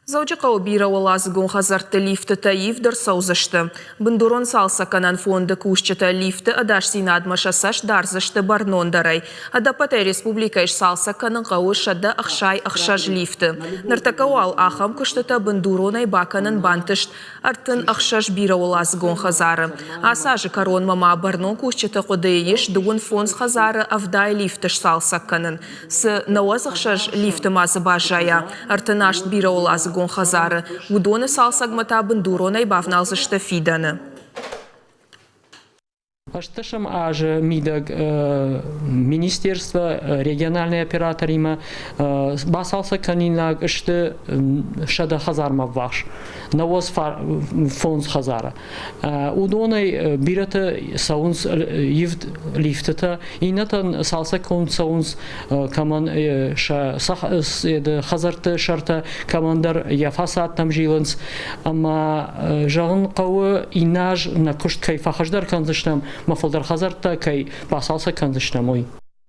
Дзӕуджыхъӕуы бирӕуӕладзыгон хӕдзӕртты лифтытӕ ивд ӕрцӕудзысты. Бындурон цалцӕггӕнӕн фонды кусджытӕ лифты ӕдасдзинадмӕ сӕ цӕст дардзысты бӕрнондӕрӕй. Ӕдӕппӕтӕй республикӕйы сцалцӕг кӕнын хъӕуы 166 лифты. Ныртӕккӕ уал ахӕм куыстытӕ бындуронӕй бакӕнын бантыст 36 бирӕуӕладзыгон хӕдзары. Ацы азы кӕронмӕ ма бӕрнон кусджыты хъуыдыйы ис 35 хӕдзары 70 лифты сцалцӕг кӕнын. Цы 96 лифты ма дзы баззайа, 38 бирӕуӕладзыгон хӕдзары, уыдоны цалцӕгмӕ та бындуронӕй бавналдзысты фидӕны. Ӕстдӕсӕм азы мидӕг министерство региональный операторимӕ бацалцӕг кӕнинаг сты 100 хӕдзармӕ ввахс, 95 хӕдзары. Уыдонӕй бирӕтӕ цӕуынц ивд лифтытӕ, иннӕтӕн цалцӕггонд цӕуынц кӕмӕн сӕ хӕдзӕртты сӕртӕ, кӕмӕндӕр йӕ фасадтӕм зилынц. Ӕмӕ зӕгъын хъӕуы, иннӕ аз нӕ куыст кӕй фӕхуыздӕр кӕндзыстӕм, мӕ фылдӕр хӕдзӕрттӕ кӕй бацалцӕг кӕндзыстӕм, уый.